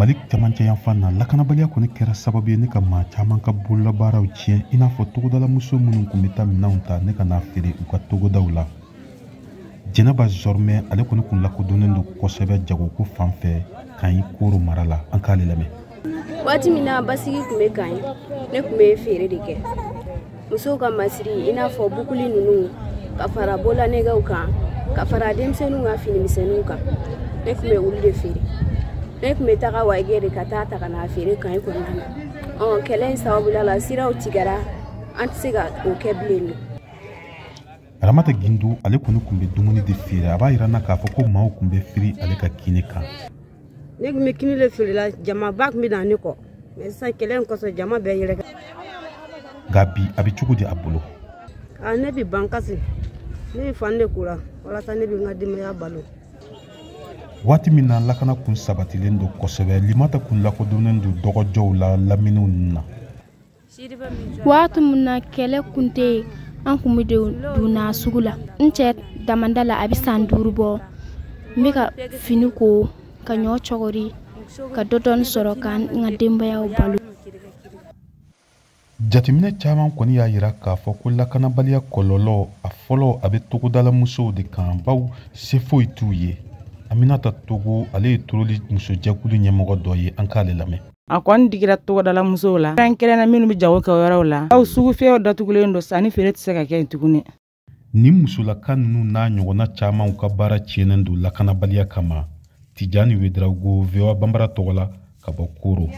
Mali camancɛ yanfan na, lakanabaliya kɔni kɛra sababu ye ne ka maa caman ka bololabaaraw tiɲɛ, i n'a fɔ togodalamuso minnu tun bɛ taa minɛnw ta ne ka n'a feere u ka togodaw la. Jɛnɛba Zɔrmɛ, ale kɔni kun lakodɔnnen don kosɛbɛ jagoko fan fɛ Kayi Koro mara la. An k'ale lamɛn. Waati min na basigi tun bɛ Kayi, ne tun bɛ feere de kɛ, musow ka masiri, i n'a fɔ bukuli ninnu, ka fara bololanɛgɛw kan, ka fara denmisɛnninw ka finimisɛnninw kan. Ne tun bɛ olu de feere. Ne tun bɛ taga Wayigɛ de ka taa ta ka n'a feere Kayi kɔnɔna na. Ɔ, kɛlɛ in sababu la, siraw tigɛra, an tɛ se ka o kɛ bilen. Ramata Gindo, ale kɔni tun bɛ dumuni de feere. A b'a yira n na k'a fɔ ko maaw tun bɛ firi ale ka kini kan. Ne tun bɛ kini de feere la, jamaba tun bɛ na ne kɔ, mɛ sisan kɛlɛ in kɔsɔn, jama bɛɛ yɛrɛ. Nka bi, a bɛ cogo di a bolo? A, ne bɛ ban kasi, ne bɛ fan de ko la walasa ne bɛ n ka denbaya balo. Waati min na lakana kun sabatilen don kosɛbɛ, Limata kun lakodɔnnen don dɔgɔjɔw la laminiw na. Waati min na kɛlɛ kun tɛ yen, an kun bɛ don donna sugu la. N cɛ damanda la, a bɛ san 5 bɔ. N bɛ ka fini ko, ka ɲɔ cɔgɔri, ka dɔ dɔɔni sɔrɔ ka n ka denbayaw balo. Jateminɛ caman kɔni y'a yira k'a fɔ ko lakanabaliya kɔlɔlɔ a fɔlɔ, a bɛ togodalamusow de kan, baw se foyi t'u ye. Aminata Togo, ale ye Toroli musojɛkulu ɲɛmɔgɔ dɔ ye. An k'ale lamɛn. A kɔni digira togodalamusow la, kɛrɛnkɛrɛnna minnu bɛ jago kɛ yɔrɔw la, aw sugufiyɛw datugulen don, sanni feere tɛ se ka kɛ yen tuguni. Nin musolaka ninnu n'a ɲɔgɔnna camanw ka baara tiɲɛnen don lakanabaliya kama. Tijani Wedrago, VOA Banbara tɔgɔ la, ka bɔ Koro.